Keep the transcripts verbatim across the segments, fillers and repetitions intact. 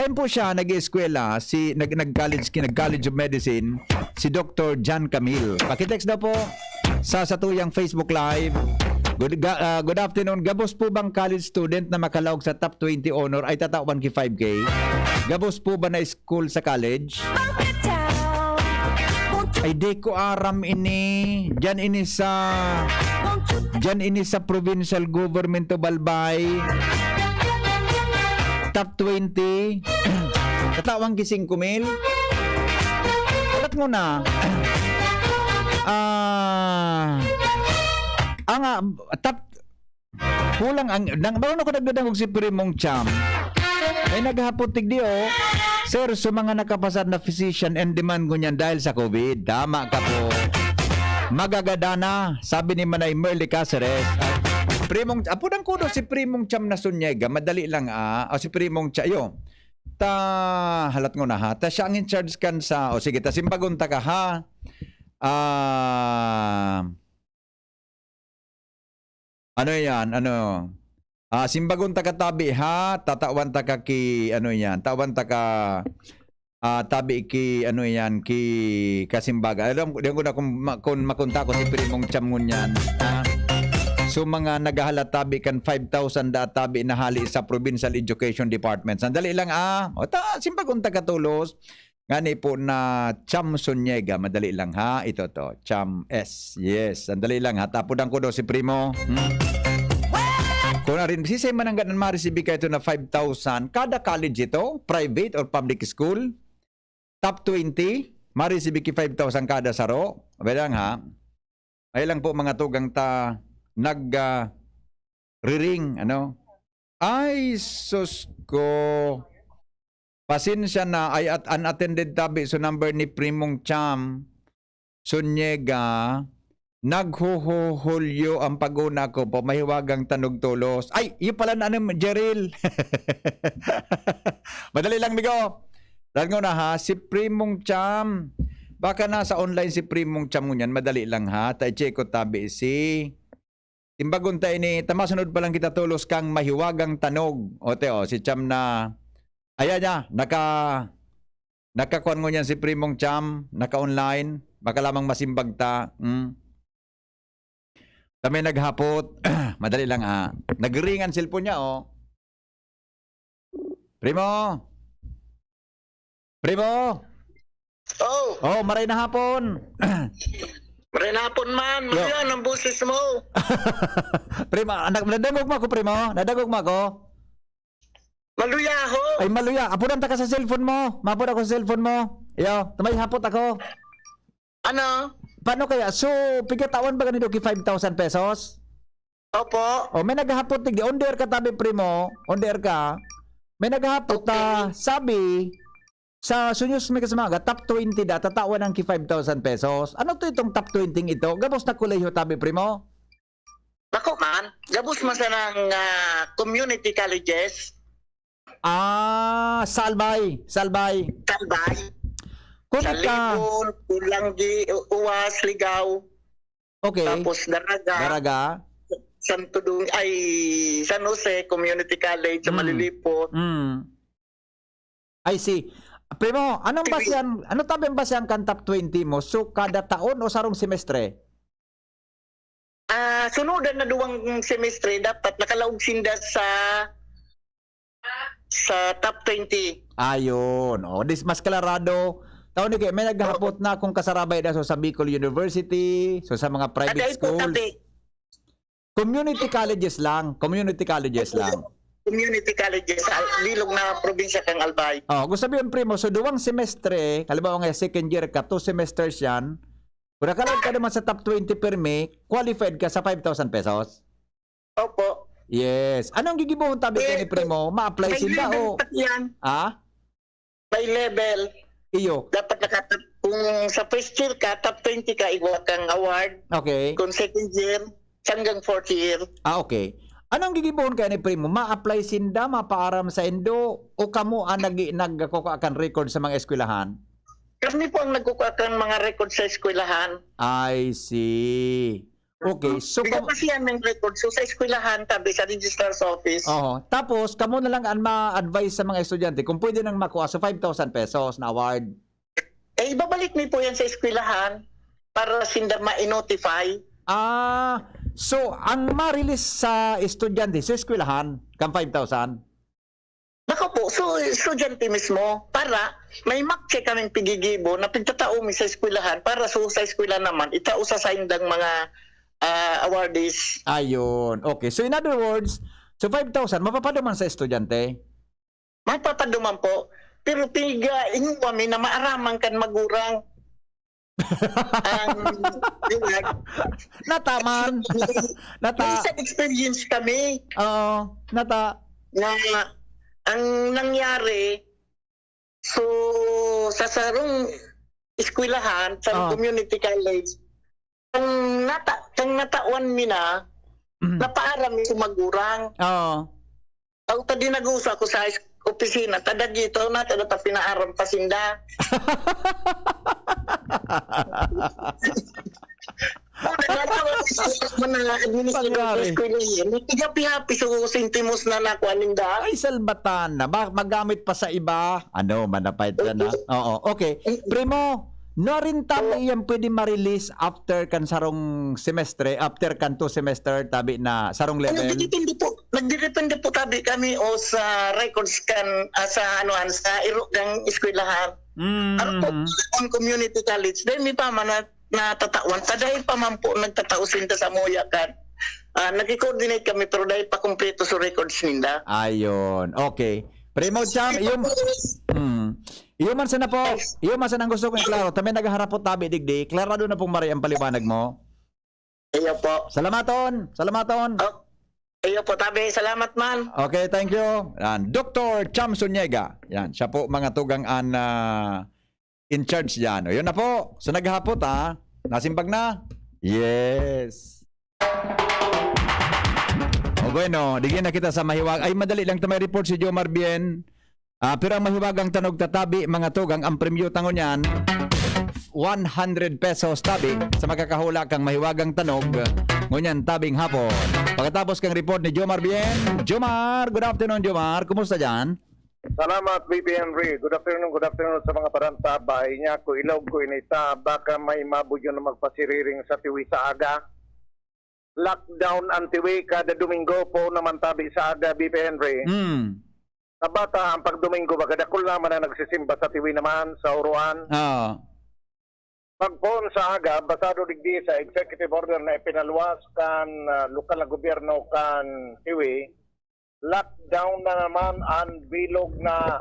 Time po siya nag-eskwela, si, nag-, nag-college, nag-College of Medicine, si Doktor John Camille. Pakitext daw po sa satuyang Facebook Live. Good, ga-, ah, good afternoon. Gabos po bang college student na makalaog sa top twenty honor ay tatawan ki five K? Gabos po ba na school sa college? Ay, di ko aram ini. Diyan ini sa, diyan ini sa provincial government of Albay. Top twenty. Tatawan ki singko mil. Alat mo na. Ah, ang, ah, top, kulang ang, nang, baro na ko nagdadangog si Primong Cham. Ay, naghapot tigdi, oh. Sir, sa mga nakapasar na physician and demand ko niyan dahil sa COVID. Tama ka po. Magagada na, sabi ni Manay Merly Caceres. Primong, apo ng kudo si Primong Cham na Sunyega. Madali lang, ah. O, si Primong Cham, yo. Ta, halat ko na, ha. Ta siya ang in charge kan sa, o sige, ta simbagon ta ka, ha. Ah, ano yan? Ano? Ah, simbagon ta ka tabi, ha? Tatawan ta ka ki, ano yan? Tawan ta ka, ah, tabi ki, ano yan? Ki kasimbaga. Alam ko, di ko na kung, ma-, kung makunta ko si Primong Cham ngunyan, ha? So, mga naghahalat tabi kan five thousand da tabi na hali sa Provincial Education Department. Sandali lang, ah. O, ta, simbagon ta ka tolos. Ngani po na Cham Sonyega. Madali lang, ha? Ito to. Cham S. Yes. Sandali lang, ha? Tapudan ko daw si Primo. Hmm? Kung arin, sisay man ang ganan marisibi ka ito na five thousand. Kada college ito? Private or public school? Top twenty? Marisibi ki five thousand kada saro? Abay lang, ha? Ay lang po, mga tugang ta nag, ah, riring, ano? Ay, sus ko. Pasensya na, ay at unattended tabi so number ni Primong Cham Sonyega. Naghuhuhulyo ang pag-una ko po, mahiwagang tanog tolos. Ay, yun pala na ano, Jeril. Madali lang, migo. Dahil nga na ha, si Primong Cham. Baka nasa online si Primong Cham ngunyan. Madali lang ha. Ta i-check ko tabi si Timbagon ta ini, ta masunod pa lang kita tolos kang mahiwagang tanog. O, te, o, si Cham na, ayan niya, naka, nakakuan ngunyan si Primong Cham, naka-online, baka lamang masimbag ta. Hmm. Ta may naghapot, madali lang, ah. Nagring ang cellphone niya, oh. Primo? Primo? Oh. Oh, maray na hapon. Maray na hapon man. Yo. Maluya ang boses mo. Primo, anak, nadangog mo ako, Primo? Nadangog mo ako? Maluya ho. Ay, maluya. Apunan ta ka sa cellphone mo. Mapod ako sa cellphone mo. Yo, ta may hapot ako. Ano? Paano kaya? So, pigatawan ba ganido ki five thousand pesos? Opo. O, may naghahapot tigdi. On the air ka tabi, Primo. On the air ka. May naghahapot ta, Okay. sabi, sa sunyos may kasamaga, top twenty da, tatawan ang ki five thousand pesos. Ano to itong top twenty ito? Gabos na kolehiyo tabi, Primo? Bako man, gabos man sa nang, ah, community colleges. Ah, Salbay, Salbay. Salbay. Kung ika Salibon, Pulanggi, U-, Uwas, Ligaw. Okay. Tapos Daraga. Daraga. Santo Dong-, ay, San Jose Community College sa Mm. Malilipot. Mm. I see. Primo, anong Sige. basehan, ano tabi ang basehan kan top twenty mo? So, kada taon o sarong semestre? Ah, sunodan na duwang semestre, dapat nakalaog sinda sa, sa top twenty. Ayun. O, dis-, mas klarado. Taon ni kaya, may naghahapot Oo. na kung kasarabay na so sa Bicol University, so sa mga private Aday po, schools. tabi. Community colleges lang. Community colleges lang. Community colleges, sa bilog na probinsya kang Albay. Oh, gusto sabihin, Primo, so duwang semestre, halimbawa nga second year ka, two semesters yan, kung nakalaog ka naman sa top twenty permi, qualified ka sa five thousand pesos. Opo. Yes. Anong gigibohon tabi Eh, ka ni Primo? Ma-apply may sila level o pati yan. Ha? May level. Iyo. Dapat nakatap-, kung sa first year ka, top twenty ka, igwa kang award. Okay. Kung second year, hanggang fourth year. Ah, okay. Anong gigibohon kaya ni Primo? Ma-apply sinda, mapaaram sa indo, o kamo ang nag-, nagkukuha kan record sa mga eskwelahan? Kami po ang nagkukuha kan mga record sa eskwelahan. I see. Okay, so kam- Pigapasihan ng record. So, sa eskwelahan, tabi sa registrar's office. Oho. Tapos, kamo na lang ang ma-advise sa mga estudyante kung pwede nang makuha sa five thousand pesos na award. Eh, ibabalik mi po yan sa eskwelahan para sinda ma-notify. Ah, so, ang ma-release sa estudyante, sa eskwelahan, kang five thousand? Bako po, so, estudyante mismo, para may makche kaming pigigibo na pigtatao mi sa eskwelahan para so, sa eskwela naman, itao sa saindang mga, ah, awardees. Ayun. Okay. So, in other words, so five thousand, mapapaduman sa estudyante? Mapapaduman po. Pero piga, inyo kami na maaraman kan magurang. Ang, yun nga. Nata man. Nata. May isang experience kami Oo, nata. Na ang nangyari, so, sa sarong eskwelahan, sa Oo. community college, ang nata-, ang natawan mi na, Mm. napaaram mi sa magurang. Oo. Aw, ta di nag-uso ako sa is-, opisina, ta dagito na, ta data pinaaram pa sinda. Natawa ko sa mga administrator Pangyari. Ko yun. Nagtigapi-hapi sa sentimos na nakuha ninda. Ay, salbatan na. Ba, magamit pa sa iba? Ano, manapay ka na? Oo. Oo, okay. Mm. Primo, no rin tama iyan pwede ma-release after kan sarong semestre, after kan two semester, tabi na sarong Ay, level? Nagdidepende po. Nagdedepende po tabi kami o sa records kan, ah, sa ano, an, sa iro kang eskwelahan. Mm. Aro po ang community college. Dahil may pa man na, natatawan. Sa dahil pa man po nagtatao sinda sa Moya kan. Ah, nagki-coordinate kami pero dahil pa kumpleto sa records ninda. Ayun. Okay. Primo Cham, Ito iyo, po, mm. Iyo man sana po, Yes. iyo man sana ang gusto kong klaro. Kami naghaharap po tabi digdi. Klarado na pong mari ang paliwanag mo. Iyo po. Salamaton. Salamaton. Oh, iyo po, tabi. Salamat man. Okay, thank you. Yan, Doktor Cham Zuniga. Yan, siya po mga tugang an, ah, in charge diyan. O, yun na po. So, naghapot, ha? Nasimbag na? Yes. O, bueno, digdi na kita sa mahiwag-, ay, madali lang ta may report si Jomar Bien. Ah, pero ang mahiwagang tanog tatabi, mga tugang, ang premyo ta ngunyan, one hundred pesos tabi sa makakahula kang mahiwagang tanog ngunyan tabing hapon. Pagkatapos kang report ni Jomar Bien, Jomar, good afternoon, Jomar. Kumusta diyan? Salamat, B P Henry. Good afternoon, good afternoon sa mga parantabay niya. Ko ilog ko inita, baka may mabudyo na magpasiriring sa tiwi sa aga. Lockdown ang tiwi kada Domingo po naman tabi sa aga, B P Henry. Hmm. Sa bata, ang pagdomingo, baga dakul naman na nagsisimba sa tiwi naman, sa uruan. Oo. Pagpoon sa aga, basado digdi sa executive order na ipinaluwas kan, ah, lokal na gobyerno kan Tiwi, lockdown na naman ang bilog na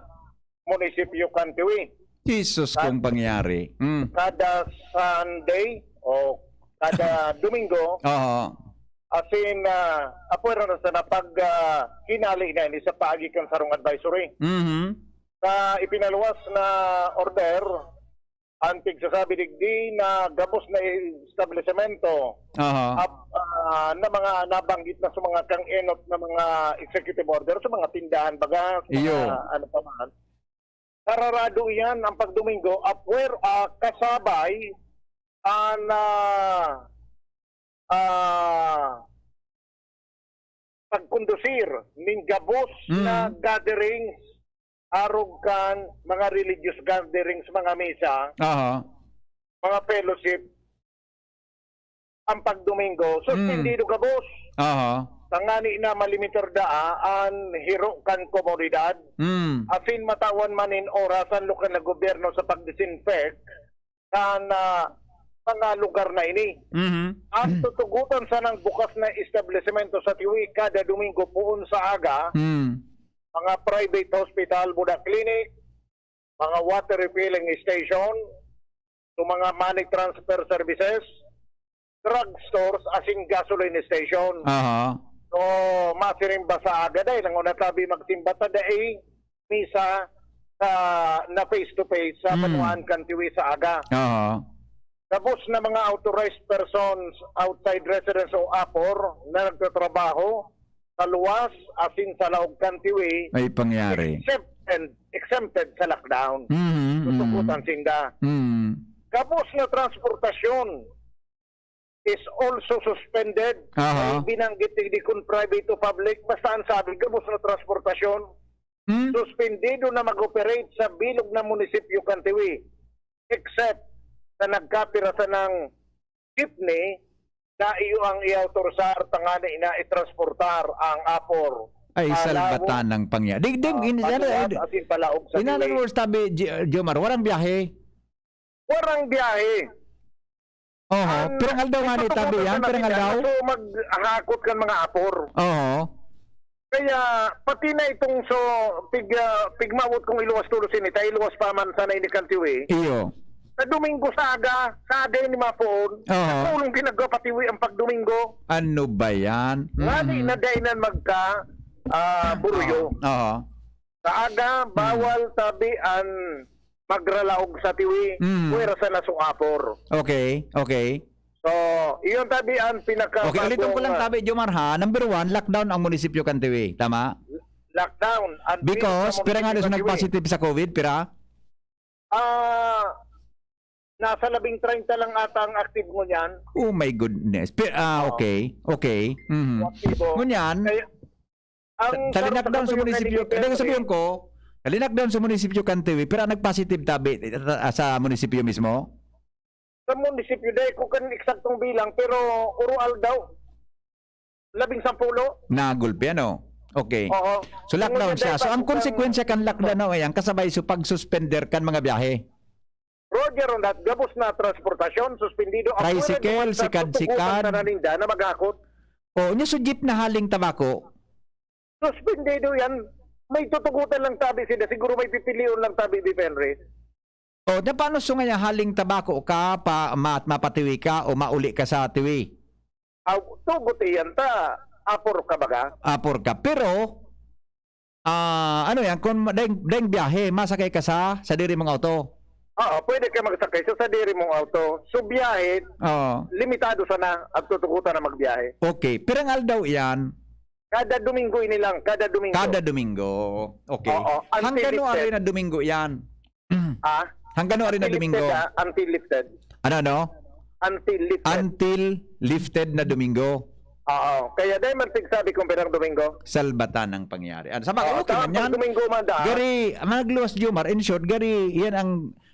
munisipyo kan Tiwi. Jesus Kad- kong pangyari. Mm. Kada Sunday o kada Domingo, Oo. as in, ah, apwera na sana pag, ah, hinali na ini sa paagi kan sarong advisory. Mhm. Sa ipinaluwas na order, ang tigsasabi digdi na gabos na establisemento, Aha. ap-, ah, na mga nabanggit na sa mga kang-enot na mga executive order, sa mga tindahan baga, sa Iyo. mga ano pa man. Sararado iyan ang pagdomingo, apwer-, ah, kasabay ang, ah, ah, pagkondusir nin gabos Mm. na gatherings, arog kan mga religious gatherings, mga misa, Aha. mga fellowship, ang pagdomingo, Mm. suspendido gabos. Aha. Tangani na malimitar daa an hiro kan komunidad. Mm. Asin matawan man nin oras an lokal na gobyerno sa pag-disinfect kan, ah, mga lugar na ini. Mhm. Ang tutugutan sanang bukas na establisemento sa Tiwi kada Domingo poon sa aga, Mm. mga private hospital, buda clinic, mga water refilling station, so mga money transfer services, drugstores, asin gasoline station. Aha. So, masiring ba sa aga dahil ang una tabi magsimba ta dai misa sa, na face to face sa Mm. banwaan kan Tiwi sa aga. Aha. Gabos na mga authorized persons outside residence o apor na nagtatrabaho sa luwas asin sa laog kan Tiwi Ay pangyari. exempt and exempted sa lockdown. Mhm, mhm. Tutugutan sinda. Mm. Gabos na transportasyon is also suspended. Aha. Ay, binanggit digdi kun private o public, basta ang sabi, gabos na transportasyon, Hmm? suspendido na mag-operate sa bilog na munisipyo kan Tiwi, except sa nagkapira sa nang jeepney na iyo ang i-autorizar tangani na itransportar ang apor. Ay, Palawan, salbatan ng pangya. Di, di, ah, in, ano, Paduas, in, asin palaog sa in other Tiwi. words, tabi, G-, Jomar, warang biyahe. Warang biyahe. Oho, Ang pirang aldaw nga ni itutugot tabi na yan, sa pirang Navidad, aldaw? So, maghakot kan mga apor. Oho. Kaya, pati na itong so, pig, ah, pigmawot kong iluwas tulos ini, ta iluwas pa man sana ini kan Tiwi. Iyo. Sa Domingo sa aga, sa aga ini mapoon, Oho. Sa tulong ginagawa pa Tiwi ang pagdomingo. Ano ba yan? Ngani Mhm. na dainan magka, ah, buruyo. Oho. Oho. Sa aga, Hmm. bawal tabi an magralaog sa Tiwi. Hmm. Puwera sa nasuapor. Okay, okay. So, iyon tabi ang pinaka Okay, ulitin ko lang, ah, tabi, Jomar, ha? Number one, lockdown ang munisipyo kan Tiwi. Tama? Lockdown. Ang Because, Tiwi sa pira nga munisipyo na kan Tiwi. nagpositive sa COVID, pira? Ah, nasa labing treinta lang ata ang active ngunyan. Oh my goodness. Pi-, ah, Oo. okay. Okay. Mhm. Yung aktibo. Ngunyan, Kaya, Ang Sa, sa sarong lockdown sa kabayo munisipyo, kani dai, sabihin ko, sa lockdown sa munisipyo kan Tiwi, pero ang nagpositive tabi, ah, sa munisipyo mismo? Sa munisipyo, dai ko kan eksaktong bilang, pero urual daw. Labing sampulo. Nagulpi, ano? Okay. Oo. So, lockdown Ngunyan siya. dai So, pa ang ako kan konsekwensya kan lockdown na yan, kasabay sa pag-suspender kan mga biyahe. Roger on that, gabos na transportasyon, suspendido. Ang Tricycle, pwede naman sa sikad-sikad. tutugutan na naninda na maghakot. O, nyo sa jeep na haling tabako? Suspendido yan. May tutugutan lang tabi sila. Siguro may pipilion lang tabi, Bipenre. O, na paano so nga haling tabako ka, pa, ma-, mapatiwi ka o mauli ka sa tiwi? Aw, tugot iyan ta. Apor ka baga? Apor ka. Pero, ah, ano yan? Kung daing, daing biyahe, masakay ka sa, sa diri mong auto? Oo, pwede ka magsakay sa, sa diri mong auto. So, biyahe, Oo. limitado sana at tutugutan na magbiyahe. Okay. Pirang aldaw iyan? Kada Domingo ini lang, kada Domingo. Kada Domingo. Okay. Oo, until Hanggang ano lifted. Ari na Domingo iyan? Ah? Hanggang ano ari na Until Domingo? lifted, ah, until lifted. Ano, ano? Until lifted. Until lifted na Domingo. Oo. Kaya dahil man tigsabi kong pirang Domingo. Salbatan ang pangyari. Ano, sa mga Oo, okay tama, man yan. Pag Domingo man da. Gari, ang mga luwas, Jomar, in short, gari, yan ang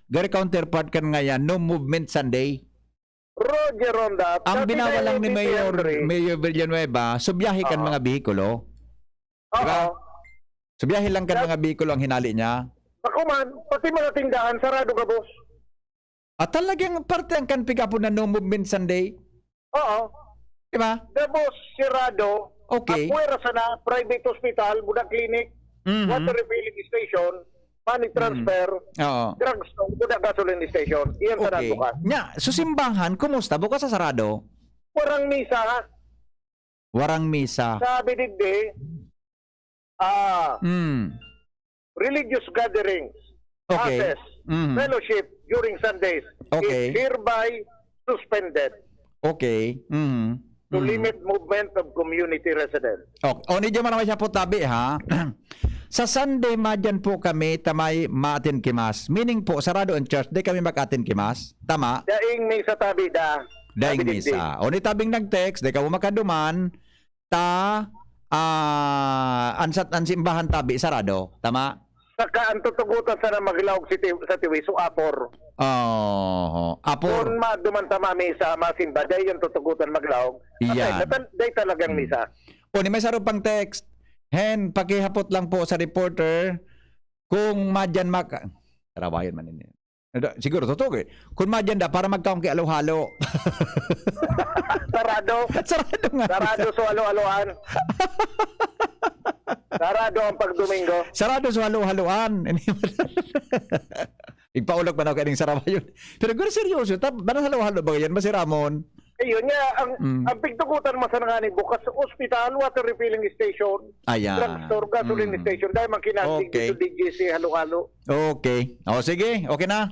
gari counterpart kan ngayon, no movement Sunday. Roger on that. Ang Dati binawal na lang ni Mayor, Henry. Mayor Villanueva, so biyahe kan Oo. mga behikulo. Di ba? Oo. So biyahe lang kan Dap- mga behikulo ang hinali niya. Ako man, pati mga tindahan, sarado gabos. At talagang parte ang kan pick-up na no movement Sunday. Oo. Di ba? Gabos, sarado. Okay. Apuwera sana, private hospital, buda clinic, Mhm. water refilling station, money Mm. transfer, Oo. drugstore, buda gasoline station. Iyan sana Okay. bukas. Nya, so simbahan, kumusta? Bukas sa sarado? Warang misa. Warang misa. Sabi digdi, ah, Mm. religious gatherings, Okay. masses, Mhm. fellowship during Sundays Okay. is hereby suspended. Okay. Mhm. To Mhm. limit movement of community residents. Okay. O, ni Jomar, may siya po tabi, ha? Sa Sunday, madyan po kami, ta may ma-attend ki Mass. Meaning po, sarado ang church, di kami mag-attend ki Mass. Tama? Daing misa tabi da. Daing Tabi digdi. misa. O, ni tabing nag-text, di ka mo makaduman, ta, ah, an sat-, an simbahan tabi sarado, tama? Saka ang tutugutan sana maglaog si Ti-, sa Tiwi, so apor. Oo, apor. Kung maduman ta mamisa, masimba, dai yung tutugutan maglaog. Patay, Yan. natal-, dai talagang Hmm. misa. O, ni may saro pang text. Hen, pakihapot lang po sa reporter kung madyan mak-, Tarawayan man ini. Ada, siguro, totoo eh. Kun madyan da, para magkaon ki halo-halo. Sarado. Sarado nga. Sarado so halo-haloan. Sarado ang pagdomingo. Sarado so halo-haloan. Igpaulak man ako kaning sarawayon. Pero guro seryoso, ta-, banang halo-halo ba yan? Masiramon? Ayun nga, ang, Mm. ang pigtugutan mo sa nangani, bukas ospital, water refilling station, Ayan. drugstore, gasoline Mm. station. Dahil man kinahanglan Okay. dito D J C halo-halo. Okay. O, sige. Okay na.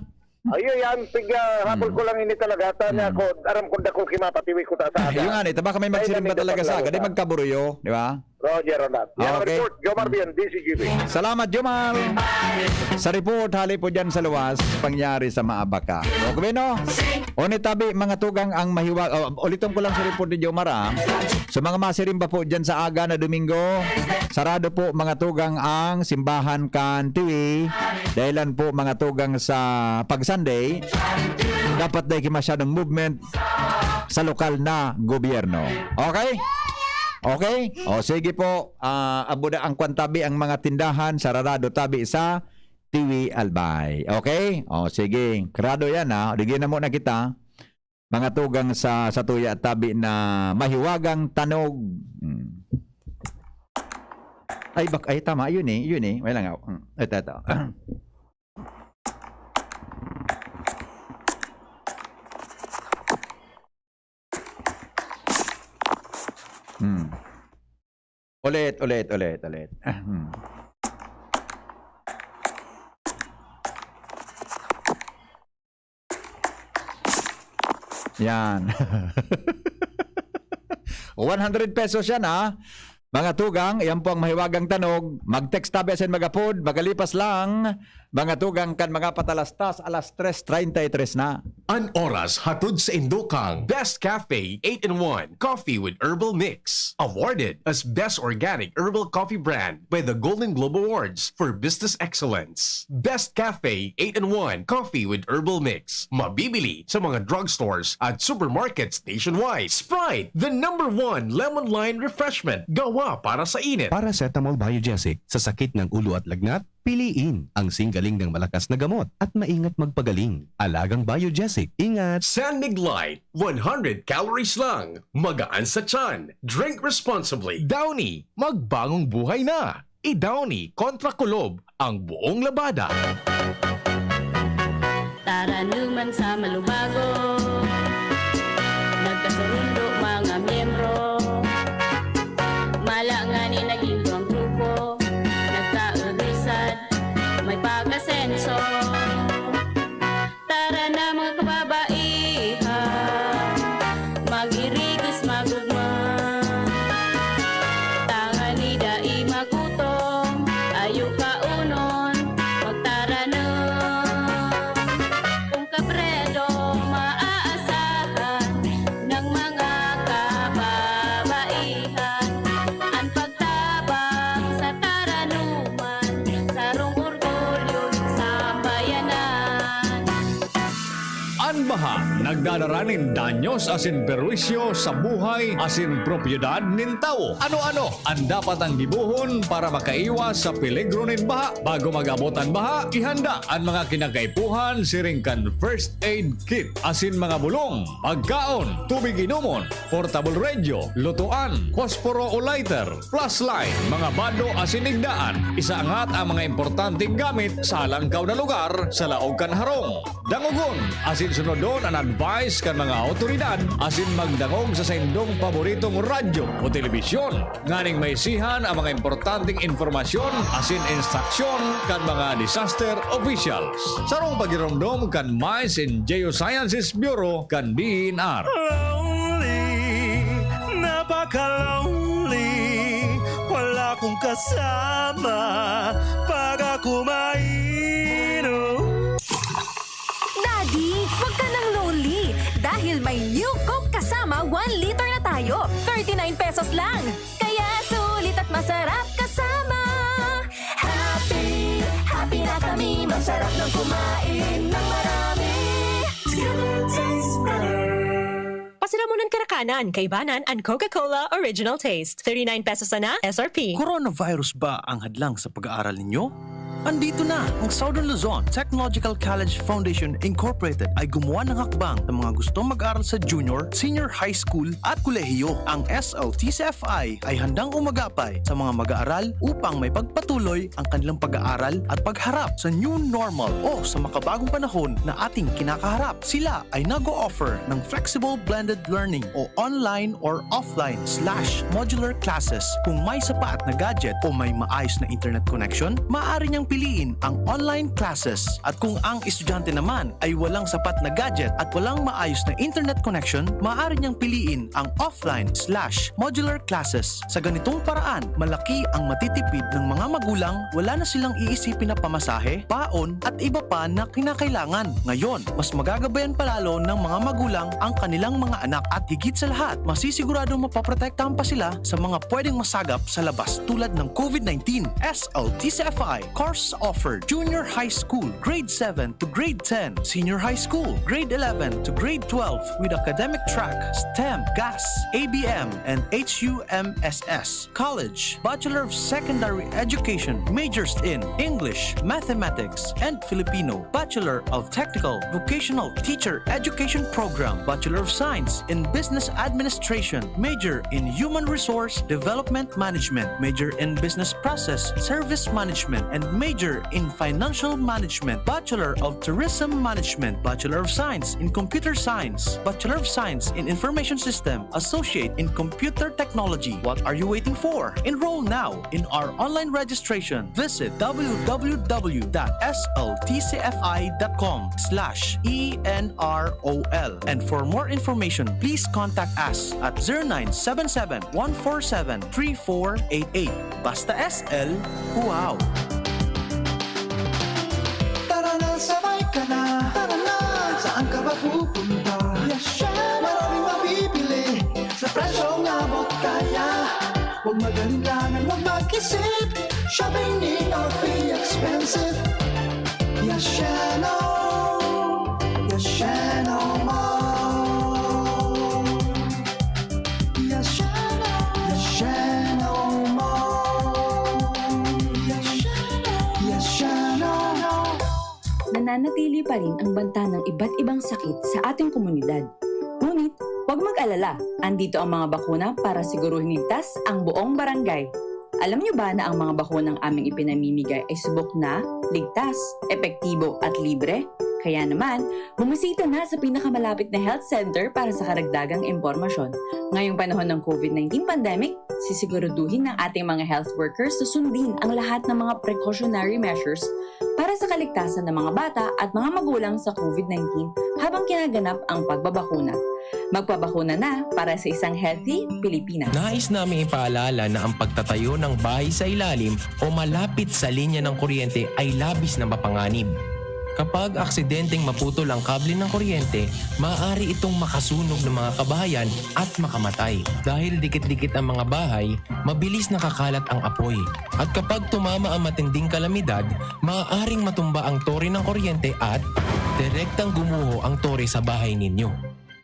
Ayun yan, pig, ah, hapon Mm. ko lang ini talaga. Tanya Mm. ko, aram ko dakul kimapatiwi ko ta sa aga. Yung nga, eh, tabaka may Dahil magsiring ba nandito talaga sa paglawas, aga? Di ah. magkaburuyo, di ba? Roger on that. Yan ang Okay. report. Jomar Bien, D Z G B. Salamat, Jomar. Sa report, hali po dyan sa luwas, pangyari sa Maabaca. Okay, no? O ni tabi, mga tugang ang mahiwa-, oh, ulitin ko lang sa report ni Jomar, ah. Sa mga masiring pa po dyan sa aga na Domingo, sarado po, mga tugang, ang simbahan kan Tiwi. Dahilan po, mga tugang, sa pag-Sunday, dapat dai ki masyadong movement sa lokal na gobyerno. Okay? Okay? O, sige po. Ah, abuda ang kwan tabi, ang mga tindahan, sararado tabi sa Tiwi, Albay. Okay? O, sige. Krado yan, ha? O, digin na muna kita. Mga tugang sa, sa tuya tabi na mahiwagang tanog. Hmm. Ay, bak-, ay, tama. Yun eh, yun eh. Wala nga. Hmm. Ito, ito. Hmm. Ulit, ulit, ulit, ulit. Hmm. Yan. One hundred pesos yan, ha? Mga tugang, yan po ang mahiwagang tanog. Mag-text tabi asin mag-apod. Makalipas lang, mga tugang, kan mga patalastas, alas tres treinta y tres na. An oras hatod sa indokang Best Cafe eight-in-one Coffee with Herbal Mix. Awarded as Best Organic Herbal Coffee Brand by the Golden Globe Awards for Business Excellence. Best Cafe eight-in-one Coffee with Herbal Mix. Mabibili sa mga drugstores at supermarkets nationwide. Sprite, the number one lemon lime refreshment. Gawa para sa init. Paracetamol Biogesic, sa sakit ng ulo at lagnat, piliin ang singgaling ng malakas na gamot at maingat magpagaling. Alagang Biogesic, ingat! San Mig Light, one hundred calories lang. Magaan sa tiyan. Drink responsibly. Downy, magbagong buhay na. I-Downy kontra kulob ang buong labada. Taranuman sa malubago, nagkasurundo mga miyembro. Mala ngani naging duwang grupo, nagkaudisad, may pag-asenso. Tara na, mga kababaihan, mag-irigis, magugma. Tangani dai magutom, ayo kaunon, magtaranom. Kun Kapre daw maaasahan ng mga kababaihan, an pagtabang sa taranuman, sarong orgulyo nin sambayanan. An baha nagdadara nin danyos asin perwisyo sa buhay asin propiedad nin tawo. Ano-ano an dapat ang gibohon para makaiwas sa peligro nin baha? Bago mag-abot an baha, ihanda an mga kinakaipuhan siring kan first aid kit asin mga bulong, pagkaon, tubig inomon, portable radio, lutoan, posporo o lighter, flashlight, mga bado asin igdaan. Isaangat ang mga importanteng gamit sa halangkaw na lugar sa laog kan harong. Dangogon asin sunodon an advice kan mga awtoridad asin magdangog sa saindong paboritong radyo o telebisyon. Nganing maisihan ang mga importanteng impormasyon asin instruksyon kan mga disaster officials. Sarong pagiromdom kan Mines and Geosciences Bureau kan D E N R. Lonely, napaka-lonely, wala kong kasama pag ako mainom. Daddy, wag ka nang lonely dahil may New Coke Kasama one liter na tayo. Thirty-nine pesos lang. Kaya sulit at masarap kasama. Happy, happy na kami. Masarap ng kumain ng marami. Together tastes better. Pasiramonan karakanan, kaibanan an Coca-Cola Original Taste. Thirty-nine pesos sana, S R P. Coronavirus ba ang hadlang sa pag-aaral ninyo? Andito na ang Southern Luzon Technological College Foundation Incorporated ay gumawa ng hakbang sa mga gustong mag-aral sa junior, senior high school at kolehiyo. Ang S L T C F I ay handang umagapay sa mga mag-aaral upang may pagpatuloy ang kanilang pag-aaral at pagharap sa new normal o sa makabagong panahon na ating kinakaharap. Sila ay nag-o-offer ng flexible blended learning o online or offline slash modular classes. Kung may sapat na gadget o may maayos na internet connection, maaari niyang piliin ang online classes. At kung ang estudyante naman ay walang sapat na gadget at walang maayos na internet connection, maaari niyang piliin ang offline slash modular classes. Sa ganitong paraan, malaki ang matitipid ng mga magulang, wala na silang iisipin na pamasahe, baon, at iba pa na kinakailangan. Ngayon, mas magagabayan pa lalo ng mga magulang ang kanilang mga anak at higit sa lahat, masisiguradong mapoprotektahan pa sila sa mga pwedeng masagap sa labas tulad ng COVID nineteen. S L T C F I course offered: Junior High School, Grade seven to Grade ten, Senior High School, Grade eleven to Grade twelve, with academic track, STEM, GAS, A B M, and H U M S S. College, Bachelor of Secondary Education, majors in English, Mathematics, and Filipino, Bachelor of Technical Vocational Teacher Education Program, Bachelor of Science in Business Administration, major in Human Resource Development Management, major in Business Process Service Management, and major in Financial Management, Bachelor of Tourism Management, Bachelor of Science in Computer Science, Bachelor of Science in Information System, Associate in Computer Technology. What are you waiting for? Enroll now in our online registration. Visit w w w dot s l t c f i dot com slash e n r o l. And for more information, please contact us at zero nine seven seven, one four seven, three four eight eight. Basta S L, wow! Tara na, sabay ka na. Tara na, saan ka ba pupunta? Yasha! Maraming mabibili sa presyong abot kaya. Huwag mag-alinlangan, huwag mag-isip. Shopping need not be expensive. Yashano! Yashano Mall! Yashano! Yashano Mall! Yashano! Yashano! Nananatili pa rin ang banta ng iba't ibang sakit sa ating komunidad. Ngunit, huwag mag-alala, andito ang mga bakuna para siguruhing ligtas ang buong barangay. Alam niyo ba na ang mga bakunang aming ipinamimigay ay subok na, ligtas, epektibo at libre? Kaya naman, bumisita na sa pinakamalapit na health center para sa karagdagang impormasyon. Ngayong panahon ng COVID nineteen pandemic, sisiguraduhin ng ating mga health workers na sundin ang lahat ng mga precautionary measures para sa kaligtasan ng mga bata at mga magulang sa COVID nineteen habang kinaganap ang pagbabakuna. Magpabakuna na para sa isang healthy Pilipinas. Nais naming ipaalala na ang pagtatayo ng bahay sa ilalim o malapit sa linya ng kuryente ay labis na mapanganib. Kapag aksidenteng maputol ang kable ng kuryente, maaari itong makasunog ng mga kabahayan at makamatay. Dahil dikit-dikit ang mga bahay, mabilis nakakalat ang apoy. At kapag tumama ang matinding kalamidad, maaaring matumba ang tore ng kuryente at direktang gumuho ang tore sa bahay ninyo.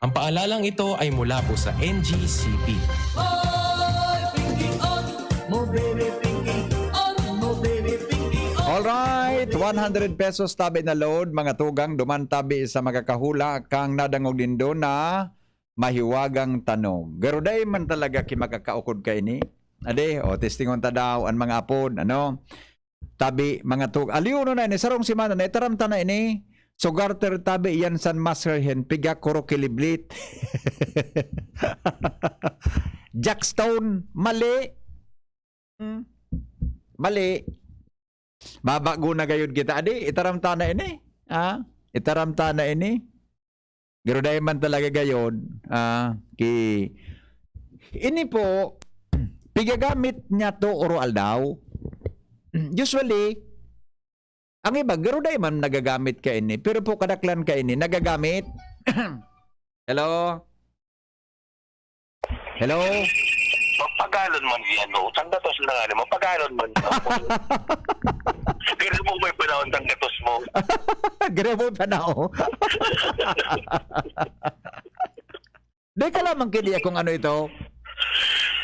Ang paalalang ito ay mula po sa N G C P. Oy, Pinky, on mo, baby, Pinky, on mo, baby, Pinky, on. Alright, one hundred pesos tabi na load, mga tugang, duman tabi sa makakahula kang nadangog nindo na mahiwagang tanog. Garo dai man talaga ki makakaukod kaini. Ade, o testingon ta daw an mga apod, ano? Tabi, mga tug-, aliw no na ini, sarong semana na itaram ta na ini. Sugar ter tabi yan san maskerhen, piga kuro kiliblit. Jackstone, mali. Hmm. Mali. Babago na gayud kita. Adi, itaram ta na ini. Ha? Itaram ta na ini. Garo dai man talaga gayod. Ah, ki ini po pigagamit niya to oro aldaw. Usually, ang iba garo dai man nagagamit kaini, pero po kadaklan kaini nagagamit. Hello? Hello? Mapagalon man yan, no? Sanggatos na nga naman, pagalon man. Pero mo may panahon, sanggatos mo. Garo mo pa na, oh. Di ka lamang kidiya kung ano ito.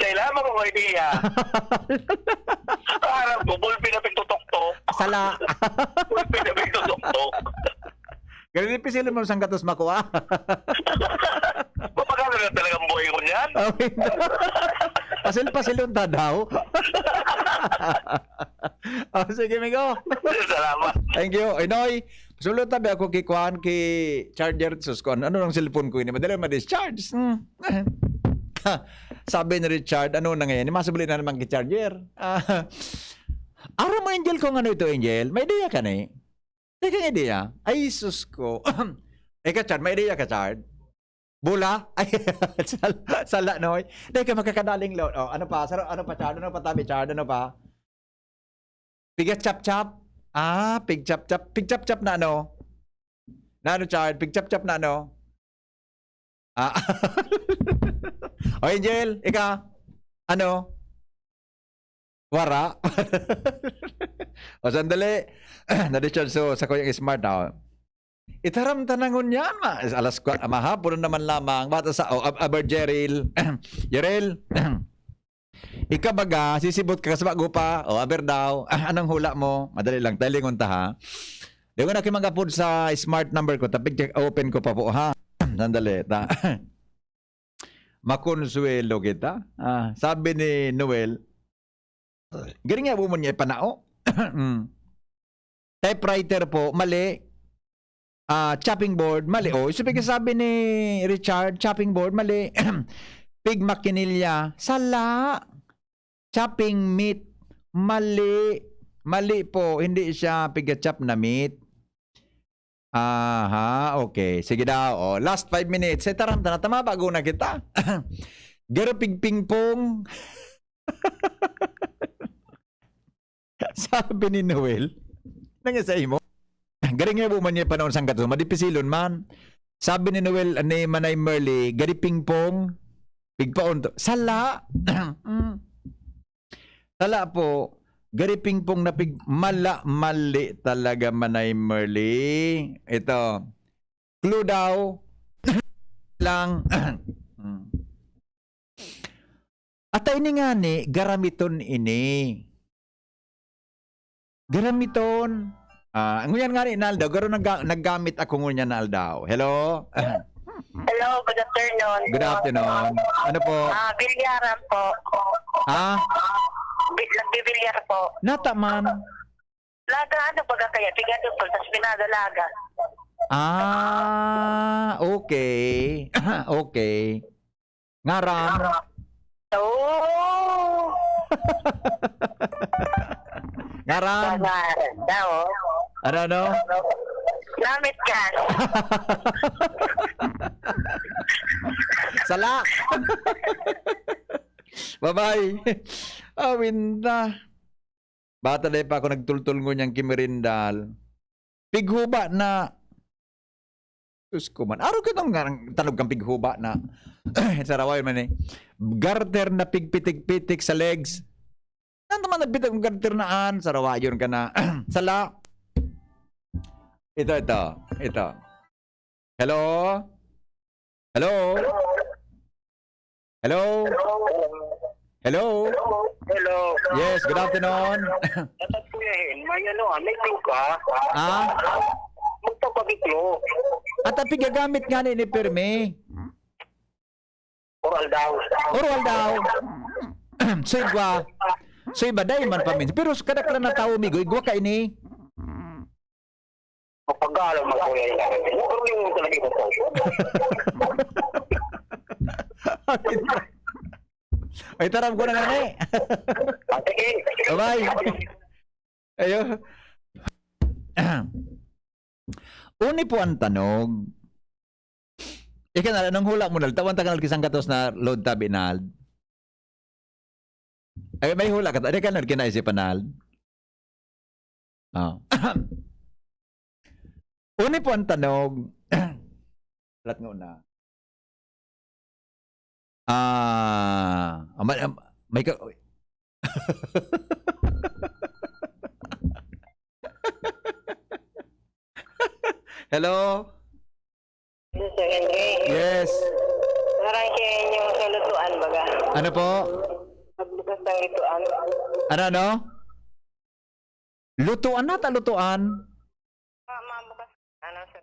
Kailangan mo kong idea. Parang ko, bulpi na pagtutok-tok. Sala. Bulpi na pagtutok-tok. Ganun yung pisilin mo sanggatos makuha. Mapagano na talagang buhay ko niyan? Okay. Pasil-pasilon ta daw. Oh, sige, migo. Salamat. Thank you. Inoy, sulod tabi ako ki Kwan, ki Charger, sus ko, ano, ano ang cellphone ko ini? Madali ma-discharge. Hmm. Sabi ni Richard, ano na ngayon? Masubli na naman ki Charger. Ah, Aram mo, Angel, kung ano ito, Angel? May ideya ka ni? Teka, ideya. Ay, sus ko. Ika, Chard, may ideya ka, Chard? Bola? Ay, sal- sala, no? Teka, magkakadaling load. Oh, ano pa? Saro-, ano pa, Chard? Ano pa, tabi, Chard? Ano pa? Piga chap-chap? Ah, pig chap-chap. Pig chap-chap na ano? Na ano, Chard? Pig chap-chap na ano? Ah. O, Angel, ika? Ano? Wara? O, sandali. Na-discharge so, sa kuyang smart, ah. Itaram ta na ngunyan, ma-, alas kwa-, mahapon na naman lamang. Bata sa, oh, Ab-, Aber Jeril. Jeril. Ika baga, sisibot ka sa bago pa. O, Aber daw. Anong hula mo? Madali lang, talingon ta, ha? Di ko na kimagapod sa smart number ko. Tapig check, open ko pa po, ha? Sandali, ta. Makonsuelo kita. Ah, sabi ni Noel, "Galing nga, buman niya ipanao." Mm. Typewriter po, mali. Ah, chopping board, mali. Oh, so, sabi ni Richard, chopping board, mali. Pig makinilya, sala. Chopping meat, mali. Mali po, hindi siya piga-chop na meat. Aha, okay. Sige daw. Oh, last five minutes. Eh, taram, tana, tama, bago na kita. Garo pigpingpong. Sabi ni Noel, "Nang sa imo? Garing nga buman niya panahon sang gatos, madipisilon man." Sabi ni Noel, ni Manay Merly, "Gari pingpong, pigpaon to." Sala. Mm. Sala po. Gari pingpong na pig-, mala, mali talaga, Manay Merly. Ito. Clue daw. Lang. Mm. Ata ini ngani, garamiton ini. Garamiton. Ah, ngunyan ngani na aldaw, garo nagga-, naggamit ako ngunyan na aldaw. Hello? Hello, good afternoon. Good afternoon. Ano po? Ah, bilyaran po. Ha? Bi-, nagbibilyar po. Nata man. Laga, ano baga kaya? Pigado po, tas pinagalaga. Ah, okay. Okay. Ngaran? Oh. Ngaran? Ngaran daw. Ano, ano? Namit ka. Sala. Bye-bye. Awin na. Bata dai pa ako nagtultol ngunyan ki merindal. Pighuba na. Sus ko man. Araw ka itong nga, tanog kang pighuba na. Sa Raway man eh. Garter na pigpitik-pitik sa legs. Ano naman nagpitik ang garter na an? Sa Rawayon ka na. Sala. Ito, ito. Ito. Hello? Hello? Hello? Hello? Hello? Yes, good afternoon. Dapat, Kuya Hen, may ano, ah, may clue ka? Ah? Magpapabiklo. At ang pigagamit nga ni, ni Pirmi? Oral daw. Oral daw. So, igwa. So, iba, dahil man paminsan. Pero kadaklan na tao, migo, igwa ka ini. Mapagkaalam mo, Kuya Hen. Pero yung talaga yung tao. Ay, taram ko na nga ni. Ah, sige. Bye-bye. Ayo. Uni po ang tanog. Ika na, anong hula mo, Nald? Tawan ta ka, Nald, kisang gatos na load tabi, Nald. Ay, may hula ka. Ika, Nald, kinaisipan, Nald. Oh. Uni po ang tanog. Lat nga una. Ah, ah, may, ah, may ka-, Hello? Sir Henry. Yes. Ngaran siya yung sa lutuan, baga. Ano po? Magbukas ng lutuan. Ano, ano? Lutuan na, ta lutuan. Ma-, mabukas. Ano, sir?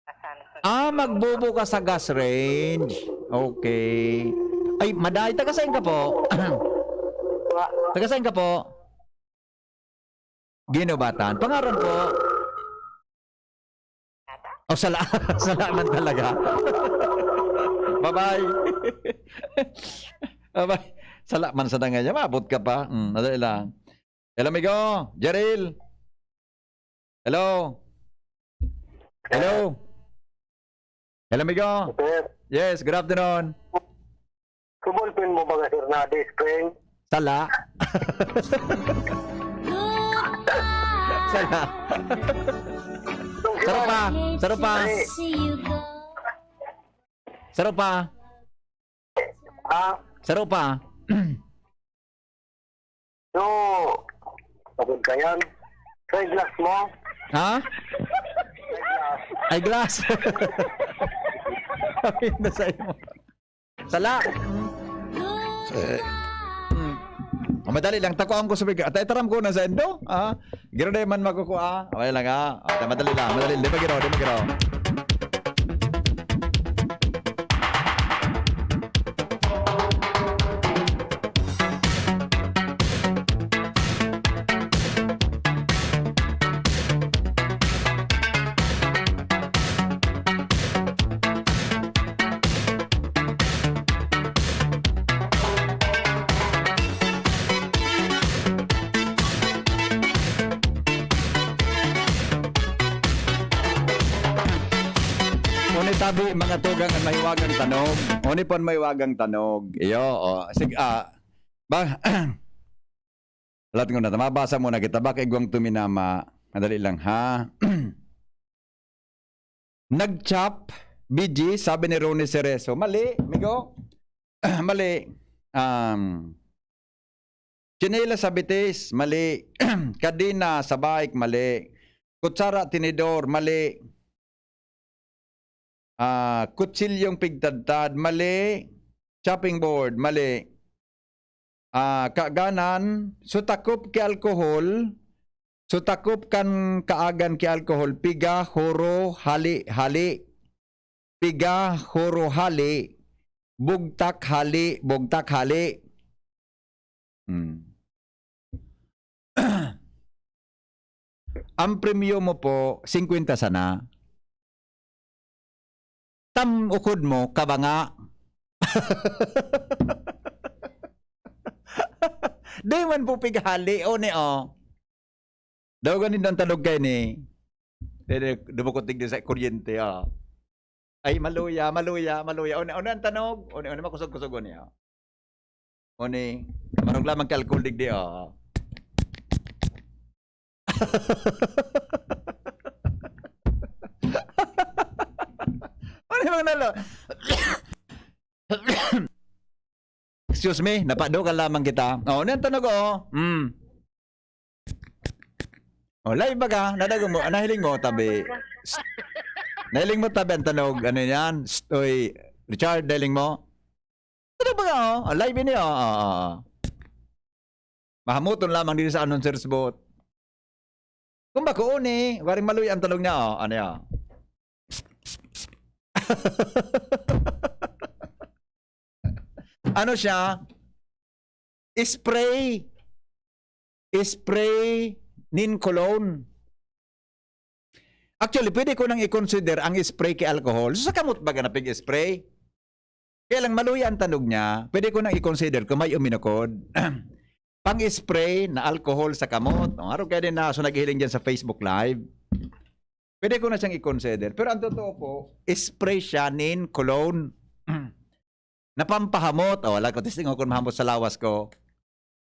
Asan? Ah, magbubukas sa gas range. Okay. Ay, maday. Taga saan ka po? Wa. Taga saan ka po? Ginobatan. Pangaran po? Oh, sala-, sala man talaga. Bye-bye. Bye-bye. Sala man sa nga niya. Maabot ka pa. Mm, madali lang. Hello, amigo. Jeril. Hello. Hello. Hello, amigo. Sir, Yes, good afternoon. Kubol pin mo mga sir na spring? Sala. Sala. Saro pa. Saro pa. Saro pa. Ah, Saro pa. so, pagod ka yan. Side glass mo? Ha? Eyeglass. Sabi na sa imo. Sala. Hmm. O, madali lang. Takuan ko sa biga. At itaram ko na sa endo. Ah, giro na man magkukua. Okay lang, ha? O, madali lang. Madali. Di ba giro? Di ba giro? Oni tabi, mga tugang, an mahiwagang tanog. Oni pon mahiwagang tanog. Iyo, o. Sige, ah, ba, lahat ko na, mabasa muna kita. Baka igwang tuminama. Madali lang, ha? Nag-chop, B G, sabi ni Ronnie Cerezo. Mali, amigo. Mali. Um, tsinelas sa bitis, mali. Kadena sa bike, mali. Kutsara, tinidor, mali. Ah, kutsilyong pigtadtad, mali. Chopping board, mali. Ah, kaganan, sutakop ki alkohol, sutakop kan kaagan ki alkohol, piga, horo, hali, hali. Piga, horo, hali. Bugtak, hali, bugtak, hali. Hmm. Ang premyo mo po, singkwenta sana. Tam ukod mo, kabanga. Di man po pighali, o ni, o. Daw ganin ang tanog kayo ni. Dede, dubukot digdi sa kuryente, o. Ay, maluya, maluya, maluya. Una, una ang tanog. Una, una, makusog-kusog, una, o. Una, marog lamang ka alcohol digdi, o. Ano yung mga nalo? Excuse me, napadukan lamang kita. O, ano yung tanog, o? Hmm. O, live ba ka? Nadago mo, nahiling mo, tabi. Nahiling mo, tabi, ang tanog. Ano yan? Oy, Richard, nahiling mo? Tanog ba ka, o? O, live ini, o. O, o, o. Mahamuton lamang din sa announcer's booth. Kung ba ko ni, waring maluya ang talong niya, o. Ano yan? Ano siya? Spray. Spray nin cologne. Actually, pwede ko nang i-consider ang spray ki alcohol. So, sa kamot baga na pig-spray? Kaya lang, maluya ang tanog niya. Pwede ko nang i-consider kung may uminukod. Pang-spray na alcohol sa kamot. O, araw kaya din na, so, naghihiling dyan sa Facebook Live. Pwede ko na siyang i-consider. Pero ang totoo po, spray siya nin cologne. Napampahamot. O, wala ko, testing ko kung mahamot sa lawas ko.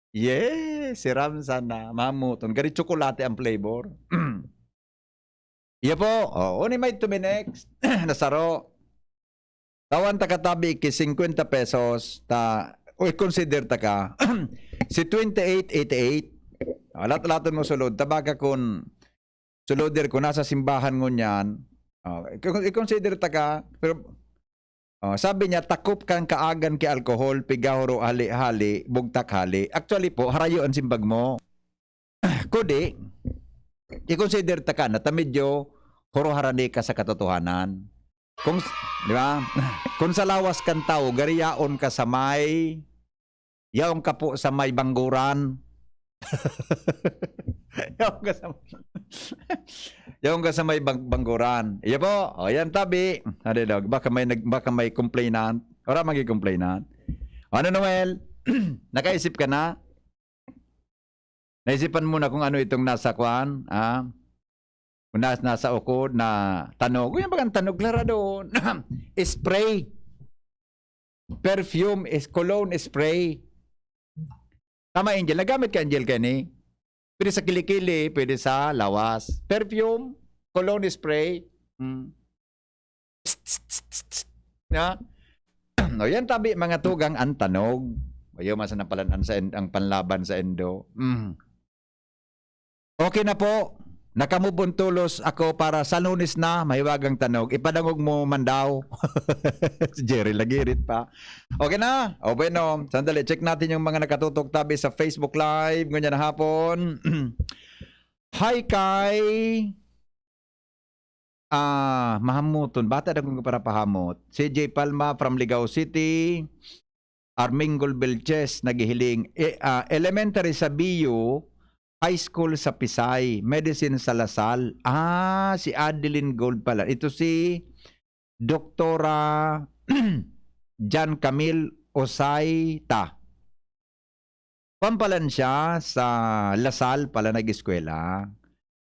Yes, si Ram sana. Mahamoton. Gari tsokolate ang flavor. Iya po. O, uni may to be next. Nasaro. Tawan ta katabi ki singkwenta pesos, ta, o i-consider ta ka, si twenty-eight eighty-eight. O, lat-laton mo sulod. Tabaga kun sulod dir, kun nasa simbahan ngunyan, o, i-, i-consider ta ka, pero, o, sabi niya, takop kan kaagan ki alcohol, piga, horo, hali, hali, bugtak, hali. Actually po, harayo ang simbag mo. Kudi, i-consider ta ka na ta medyo horo-harani ka sa katotohanan. Kung, di ba? Kung sa lawas kan tawo, gari yaon ka sa may, yaon ka po sa may bangguran. Yaon ka sa, yaon ka sa may bang-, bangguran. Iya po. O, yan, tabi. Ano daw? Baka may nag-, baka may complainant. Wala magi complainant. Ano, Noel? Nakaisip ka na? Naisipan mo na kung ano itong nasa kwan, ah? Kung nas-, nasa ukod na tanog. Yung bagang tanog, klaradon. Spray. Perfume is cologne spray. Tama, Angel. Nagamit ka, Angel, kani? Pwede sa kilikili, pwede sa lawas. Perfume, cologne spray. Hmm. Psst, psst, psst, psst, psst. Na? O yan, tabi, mga tugang, ang tanog. Ayaw man sana palan-an sa en-, ang panlaban sa endo. Mm. Okay na po. Nakamove on tulos ako para sa Lunes na, mahiwagang tanog. Ipadangog mo man daw. Si Jerry Lagirit pa. Okay na? O bueno, sandali. Check natin yung mga nakatutok tabi sa Facebook Live ngunyan na hapon. Hi kay ah, mahamuton. Bata na kung parapahamot. C J Palma from Ligao City. Armingol Belches naghihiling. E-, ah, elementary sa B U, high school sa Pisay, medicine sa Lasal. Ah, si Adeline Gold pala. Ito si Doktora Jan Camille Osaita. Kwan pala siya, sa Lasal pala nag-eskwela.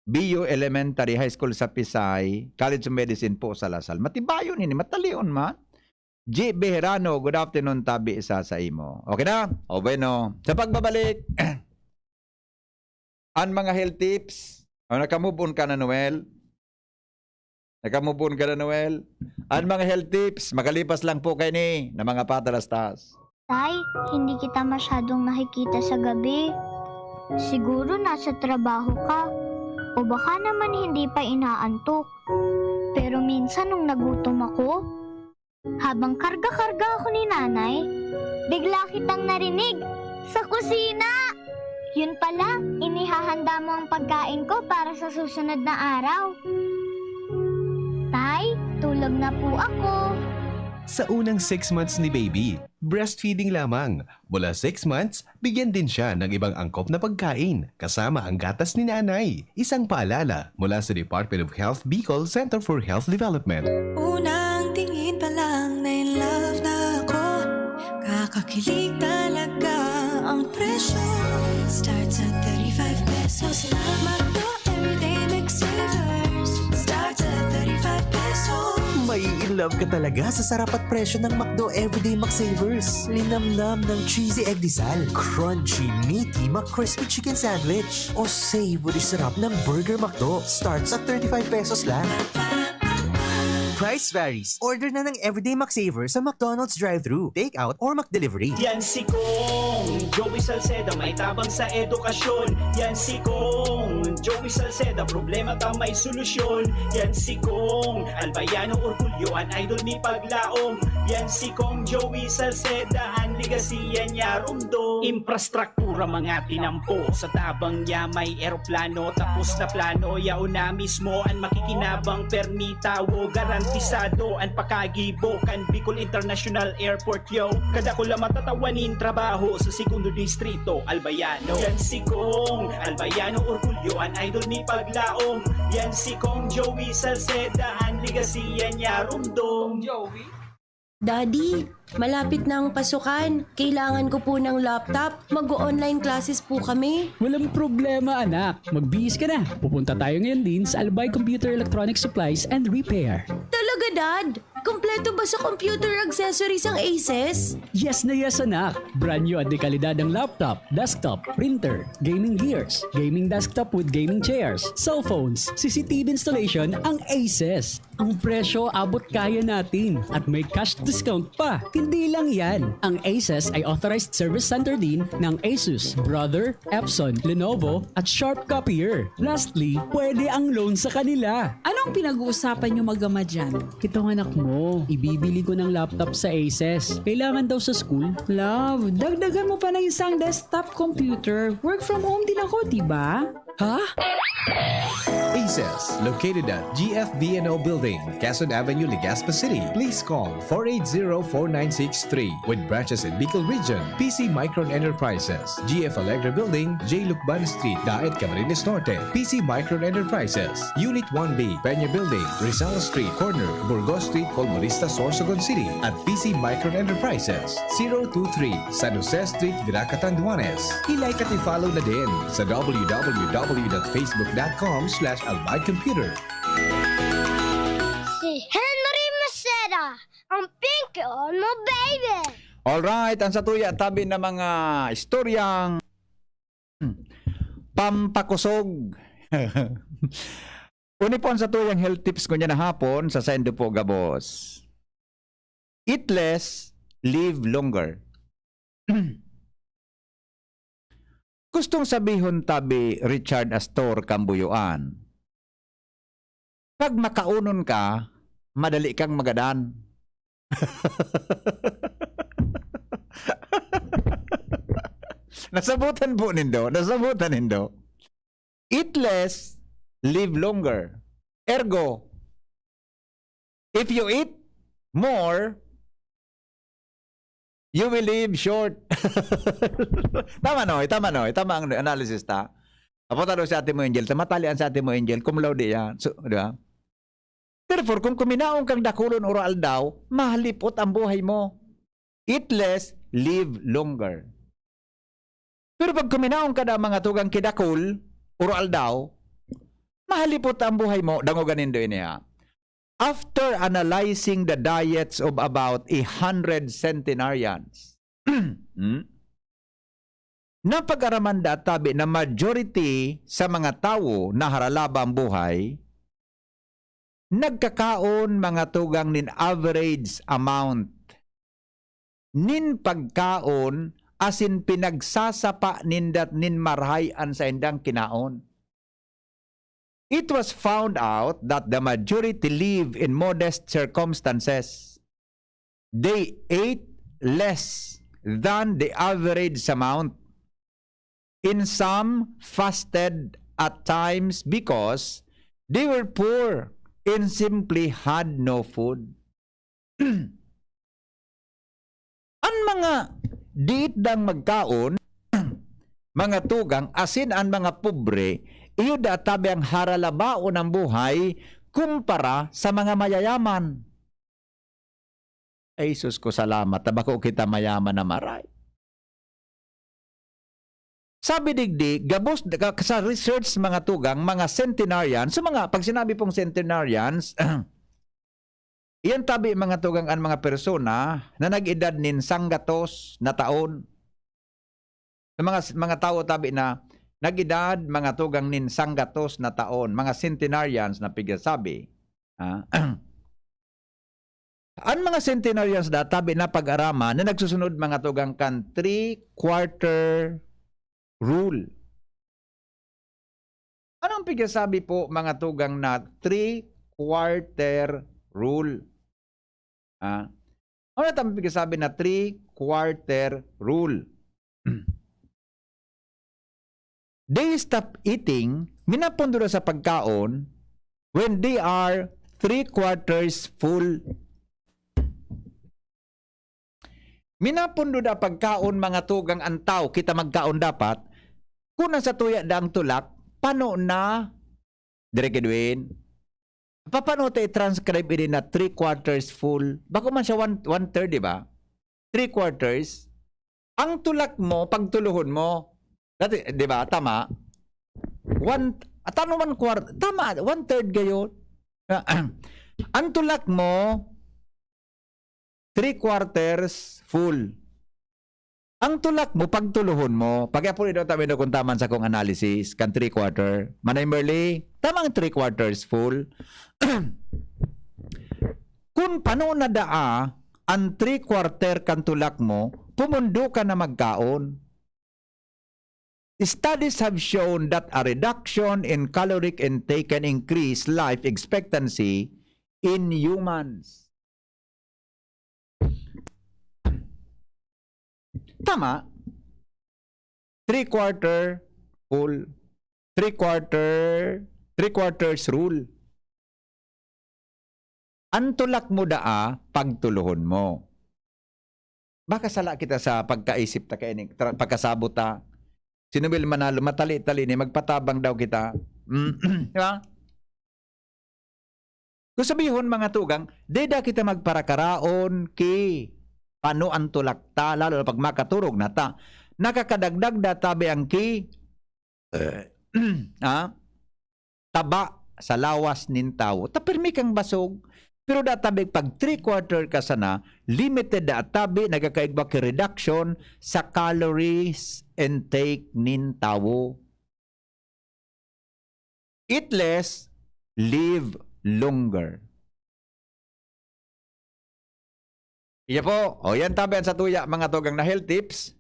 B U Elementary, High School sa Pisay, College of Medicine po sa Lasal. Matibayon ini, matalion man. G Beherano, good afternoon, tabi sa, sa imo. Okay na? O bueno, sa pagbabalik, ang mga health tips. O, nakamove on ka na, Noel? Nakamove on ka na, Noel? Ang mga health tips, makalipas lang po kayo ni na mga patalastas. Tay, hindi kita masyadong nakikita sa gabi. Siguro nasa trabaho ka. O baka naman hindi pa inaantok. Pero minsan nung nagutom ako, habang karga-karga ako ni nanay, bigla kitang narinig sa kusina. Yun pala, inihahanda mo ang pagkain ko para sa susunod na araw. Tay, tulog na po ako. Sa unang six months ni baby, breastfeeding lamang. Mula six months, bigyan din siya ng ibang angkop na pagkain, kasama ang gatas ni nanay. Isang paalala mula sa Department of Health Bicol Center for Health Development. Unang tingin pa lang na in love na ako. Kakakilig talaga ang presyo. Starts at thirty-five pesos lang. McDo Everyday McSavers. Starts at thirty-five pesos. May in love ka talaga sa sarap at presyo ng McDo Everyday McSavers. Linamnam ng cheesy egg disal, crunchy, meaty McCrispy Chicken Sandwich, o savory sarap ng Burger McDo. Starts at thirty-five pesos lang. Price varies. Order na ng Everyday McSaver sa McDonald's drive-thru, take-out, or McDelivery. Yan si Kong Joey Salceda, may tabang sa edukasyon. Yan si Kong Joey Salceda, problema ta may solusyon. Yan si Kong Albayano Orgulyo, an idol ni Paglaom. Yan si Kong Joey Salceda, an ligasiya niya rumdom. Infrastruktura mga tinampo, sa tabang niya may eroplano. Tapos na plano, yaon na mismo an makikinabang. Permi tawo, garantisado an pakagibo kan Bicol International Airport, yo. Kadakula matatawa nin trabaho sa Segundo Distrito, Albayano. Yan si Kong Albayano Orgulyo, an idol ni Paglaom. Yan si Kong Joey Salceda, an ligasiya niya rumdom. Daddy, malapit na ang pasukan. Kailangan ko po ng laptop. Mag-o-online classes po kami. Walang problema, anak. Magbihis ka na. Pupunta tayo ngayon din sa Albay Computer Electronic Supplies and Repair. Talaga, Dad? Kompleto ba sa computer accessories ang Aces? Yes na yes, anak. Brand new at dekalidad ang laptop, desktop, printer, gaming gears, gaming desktop with gaming chairs, cellphones, C C T V installation ang Aces. Ang presyo abot kaya natin at may cash discount pa. Hindi lang yan, ang Aces ay authorized service center din ng Asus, Brother, Epson, Lenovo at Sharp Copier. Lastly, pwede ang loan sa kanila. Anong pinag-uusapan niyo mag-ama dyan? Itong anak mo, ibibili ko ng laptop sa Aces. Kailangan daw sa school. Love, dagdagan mo pa ng isang desktop computer. Work from home din ako, di ba? Ha? Eh, Enterprises, located at G F B N O Building, Quezon Avenue, Legazpi City. Please call four eight zero, four nine six three. With branches in Bicol Region, P C Micron Enterprises, G F Alegre Building, J Lucban Street, Daet, Camarines Norte. P C Micron Enterprises, Unit one B, Peña Building, Rizal Street, corner Burgos Street, Colmonista, Sorsogon City, at P C Micron Enterprises, zero two three, San Jose Street, Virac, Catanduanes. I-like at i-follow na din sa w w w dot facebook dot com slash albay computer. Si Henry Maceda, ang pinkion mo, baby! Alright, ang satuya tabi na mga istoryang pampakusog. Uni po ang satuyang health tips ko niya na hapon sa Saindo po Gabos. Eat less, live longer. Gustong sabihon tabi Richard Astor Kambuyuan, pag makaunon ka, madali kang magadan. Nasabutan po nindo, nasabutan nindo. Eat less, live longer. Ergo, if you eat more, you will live short. Tama, no? Tama, no? Tama ang analysis ta. Apo ta daw si Ate Mo Angel. Tama, tali ang si Ate Mo Angel. Cum laude yan. So, di ba? Therefore, kung kuminaon kang dakulon oro aldaw, mahalipot ang buhay mo. Eat less, live longer. Pero pag kuminaon ka na mga tugang kidakul, oro aldaw, mahalipot ang buhay mo. Dangogan nindo ini, ha. After analyzing the diets of about a hundred centenarians, hmm? Napag-araman da tabi na majority sa mga tawo na haralaba ang buhay, nagkakaon mga tugang nin average amount nin pagkaon asin pinagsasapa ninda nin marahay an saindang kinaon. It was found out that the majority live in modest circumstances. They ate less than the average amount. In some, fasted at times because they were poor and simply had no food. An mga diit dang magkaon, mga tugang, asin an mga pobre, iyo da tabi ang haralabaon ang buhay kumpara sa mga mayayaman. Ay, sus ko, salamat na bako kita mayaman na maray. Sabi digdi, gabos ka-, sa research, mga tugang, mga centenarians, so mga, pag sinabi pong centenarians, iyan tabi, mga tugang, an mga persona na nag-edad nin sanggatos na taon. Sa mga, mga tawo tabi na nag-edad, mga tugang, nin sanggatos na taon, mga centenarians na pigsasabi. Ah, an mga centenarians da tabi na pag-araman na nagsusunod, mga tugang, kan three-quarter rule. Anong pigsasabi po, mga tugang, na three-quarter rule? Ah, ano na tama pigsasabi na three-quarter rule? They stop eating, minapundo na sa pagkaon, when they are three quarters full. Minapundo na pagkaon, mga tugang, an tawo, kita magkaon dapat, kun an satuya da ang tulak, pano na, Direk Edwin? Papano ta i-transcribe ini na three quarters full? Bako man siya one, one third, di ba? Three quarters. Ang tulak mo, pagtulohon mo. Dati, di ba? Tama? One, atano man quart-, tama, one third gayon. Ang tulak mo, three quarters full. Ang tulak mo, pagtulohon mo. Pag-apod daw tabi na kung taman sa kong analysis, kan three quarter. Manay Merly, tama ang three quarters full. Kun pano na daa an three quarter kan tulak mo, pumundo ka na magkaon. Studies have shown that a reduction in caloric intake can increase life expectancy in humans. Tama. Three quarter full. Three quarter Three quarters rule. An tulak mo daa, pagtulohon mo. Baka sala kita sa pagkaisip ta kaini, tra-, pagkasabot ta. Si Noel Manalo, matali-tali ni, magpatabang daw kita. Mm, di ba? Kung sabihon, mga tugang, dida kita magparakaraon ki pano an tulak ta, lalo na pag makaturog na ta. Nakakadagdag da tabi ang ki, eh, ah, taba sa lawas nin tawo. Ta pirmi kang basog, pero da tabi pag three quarter ka sana, limited da tabi, nagkakaigwa ki reduction sa calories intake nin tawo. Eat less, live longer. Iya po. O, yan tabi ang satuya, mga tugang, na health tips.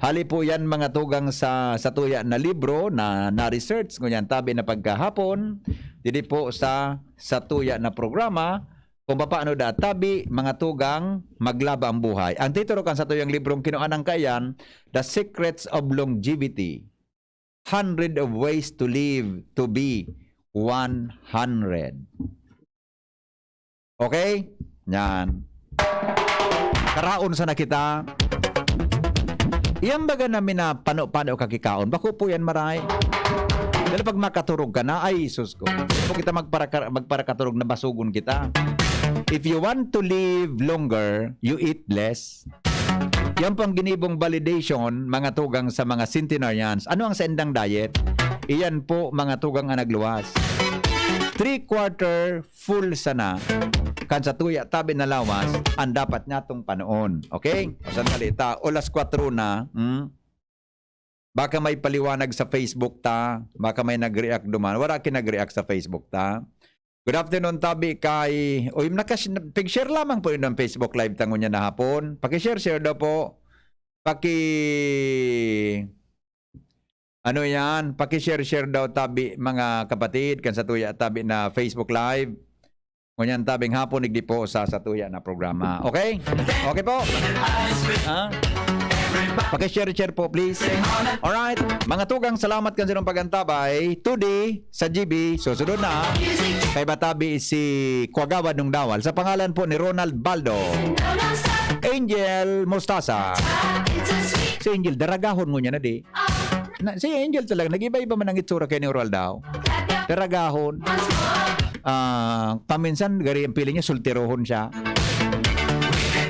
Hali po yan, mga tugang, sa satuya na libro na na-research. Ngunyan tabi na pagkahapon, didi po sa satuya na programa, kung papaano da tabi, mga tugang, maglaba ang buhay. Ang titulo kan satuyang librong kinuha ng kaiyan, The Secrets of Longevity. Hundred of ways to live to be one hundred. Okay? Yan. Karaon sana kita. Iyan baga na minapano-pano kakikaon. Bako po yan, maray. Dahil pag makaturog ka na, ay, sus ko. Kung kita magparaka-, magparakaturog na basugon kita. If you want to live longer, you eat less. Yan po ang ginibong validation, mga tugang, sa mga centenarians. Ano ang saindang diet? Iyan po, mga tugang, ang nagluwas. Three quarter full sana. Kan satuya tabi na lawas, ang dapat niya tong panoon. Okay? O, sandali ta. Olas kwatro na. Hmm? Baka may paliwanag sa Facebook ta. Baka may nag-react duman. Wala ki nag-react sa Facebook ta. Good afternoon, tabi kay, uy, nakas-, pig-share lamang po yun ng Facebook Live ta ngunyan na hapon. Paki-share, share daw po. Paki, ano yan? Paki-share, share daw, tabi, mga kapatid, kan satuya tabi na Facebook Live. Ngunyan tabing hapon, igdi po sa satuya na programa. Okay? Okay po? Ha? Paki-share, share po, please. Alright. Mga tugang, salamat kan sinong pag-antabay. Today, sa G B, susunod na. Kay batabi si Kwagawa nung Dawal. Sa pangalan po ni Ronald Baldo. Angel Mostasa. Si Angel, daragahon mo niya na di. Na, si Angel talaga, nag-iba-iba man ang itsura kay ni Ronald daw. Daragahon. Ah, paminsan, gari ang pili niya, sultirohon siya.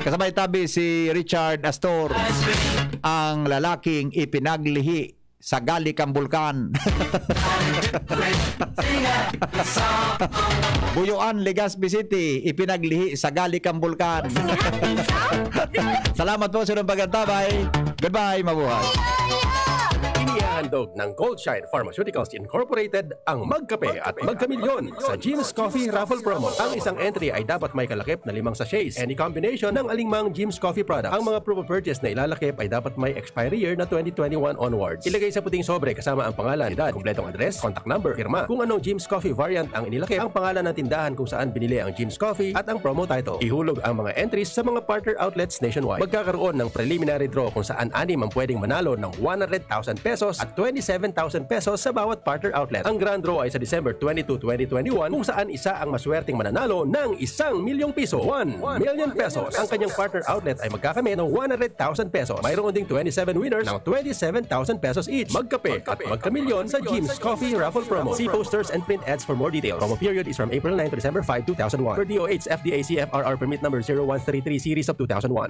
Kasabay tabi si Richard Astor, ang lalaking ipinaglihi sa gali kan bulkan. Buyoan, Legazpi City, ipinaglihi sa gali kan bulkan. Salamat po sa inyong pag-antabay. Goodbye, mabuhay. Inihahandog ng Goldshine Pharmaceuticals Incorporated ang Magkape at Magkamilyon sa Jim's Coffee Raffle Promo. Ang isang entry ay dapat may kalakip na limang sachets. Any combination ng alingmang Jim's Coffee product. Ang mga proof of purchase na ilalakip ay dapat may expiry year na twenty twenty-one onwards. Ilagay sa puting sobre kasama ang pangalan, edad, kompletong address, contact number, pirma. Kung anong Jim's Coffee variant ang inilakip, ang pangalan ng tindahan kung saan binili ang Jim's Coffee at ang promo title. Ihulog ang mga entries sa mga partner outlets nationwide. Magkakaroon ng preliminary draw kung saan anim ang pwedeng manalo ng one hundred thousand pesos at twenty-seven thousand pesos sa bawat partner outlet. Ang grand draw ay sa December twenty-two, twenty twenty-one, kung saan isa ang maswerteng mananalo ng isang milyong piso. One million pesos. Ang kanyang partner outlet ay magkakamit ng one hundred thousand pesos. Mayroon ding twenty-seven winners ng twenty-seven thousand pesos each. Magkape at magkamilyon sa Jim's Coffee Raffle Promo. See posters and print ads for more details. Promo period is from April nine to December five, two thousand one. Per D O H F D A C F R R permit number zero one three three series of two thousand one.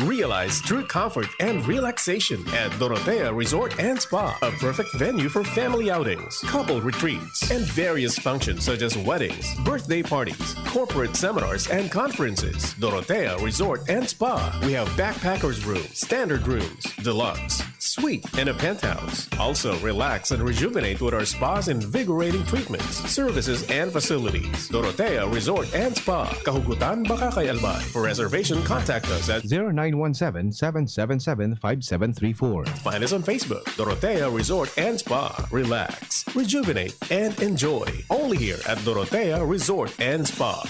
Realize true comfort and relaxation at Dorotea Resort and Spa, a perfect venue for family outings, couple retreats, and various functions such as weddings, birthday parties, corporate seminars, and conferences. Dorotea Resort and Spa. We have backpackers room, standard rooms, deluxe, suite, and a penthouse. Also, relax and rejuvenate with our spa's invigorating treatments, services, and facilities. Dorotea Resort and Spa, Kahugutan, Bacacay, Albay. For reservation, contact us at zero nine one seven, seven seven seven, five seven three four. Find us on Facebook, Dorotea Resort and Spa. Relax, rejuvenate, and enjoy. Only here at Dorotea Resort and Spa.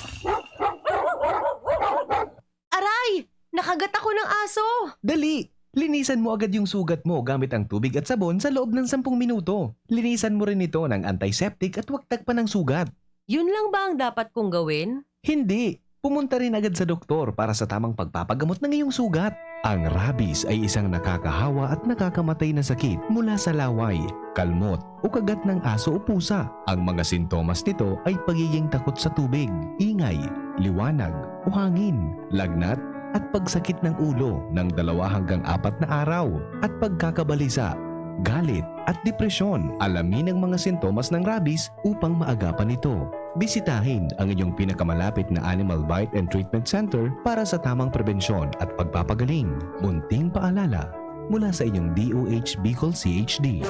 Aray! Nakagat ako ng aso! Dali! Linisan mo agad yung sugat mo gamit ang tubig at sabon sa loob ng sampung minuto. Linisan mo rin ito ng antiseptic at huwag tagpan ng sugat. Yun lang ba ang dapat kong gawin? Hindi! Pumunta rin agad sa doktor para sa tamang pagpapagamot ng iyong sugat. Ang rabies ay isang nakakahawa at nakakamatay na sakit mula sa laway, kalmot, o kagat ng aso o pusa. Ang mga sintomas nito ay pagiging takot sa tubig, ingay, liwanag, o hangin, lagnat, at pagsakit ng ulo ng dalawa hanggang apat na araw, at pagkakabalisa, galit, at depresyon. Alamin ang mga sintomas ng rabies upang maagapan ito. Bisitahin ang inyong pinakamalapit na Animal Bite and Treatment Center para sa tamang prebensyon at pagpapagaling. Munting paalala mula sa inyong D O H Bicol C H D.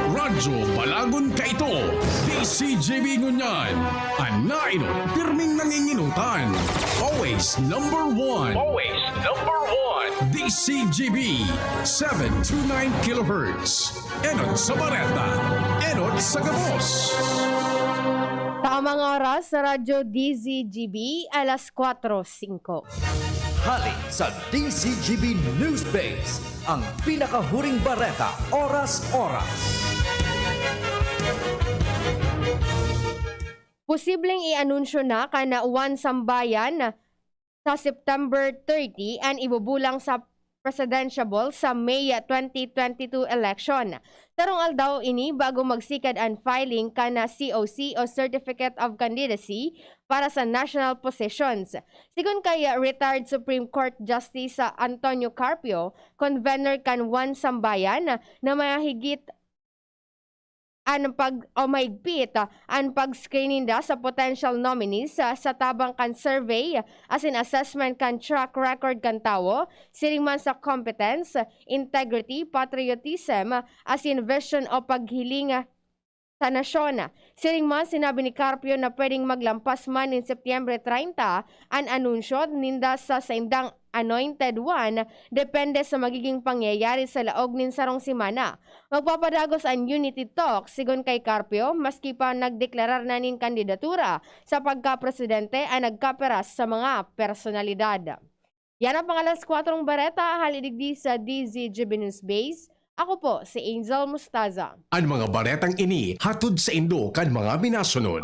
Radyo Balagon Kaito, D C G B Ngunyan, an nainot pirming nanginginutan. Always number one. Always number one. D C G B, seven two nine kilohertz. Enot sa bareta, enot sa gabos. Tamang oras sa Radyo D Z G B, alas kwatro singko. Hali sa D Z G B News Base, ang pinakahuring bareta, oras-oras. Posibleng i-anunsyo na kan One Sambayan sa September thirty an ibubulang sa presidential sa May twenty twenty-two election. Sarong aldaw ini bago magsikad an filing kan C O C o Certificate of Candidacy para sa national positions. Sigon kay retired Supreme Court Justice Antonio Carpio, convener kan One Sambayan na mahigit an pag o mahigpit an pag-screen ninda sa potential nominees sa, sa tabang kan survey asin assessment kan track record kan tawo, siring man sa competence, integrity, patriotism, asin vision o paghiling sa nasyon. Siring man, sinabi ni Carpio na pwedeng maglampas man nin Setyembre treinta an anunsyo ninda sa saindang anointed one, depende sa magiging pangyayari sa laog nin sarong semana. Magpapadagos an Unity Talks, sigon kay Carpio, maski pa nagdeklarar na nin kandidatura sa pagkapresidente an nagkaperas sa mga personalidad. Yan ang pang alas kwatrong bareta, hali digdi sa D Z G B News Base. Ako po si Angel Mustaza. An mga baretang ini hatod saindo kan mga minasunod.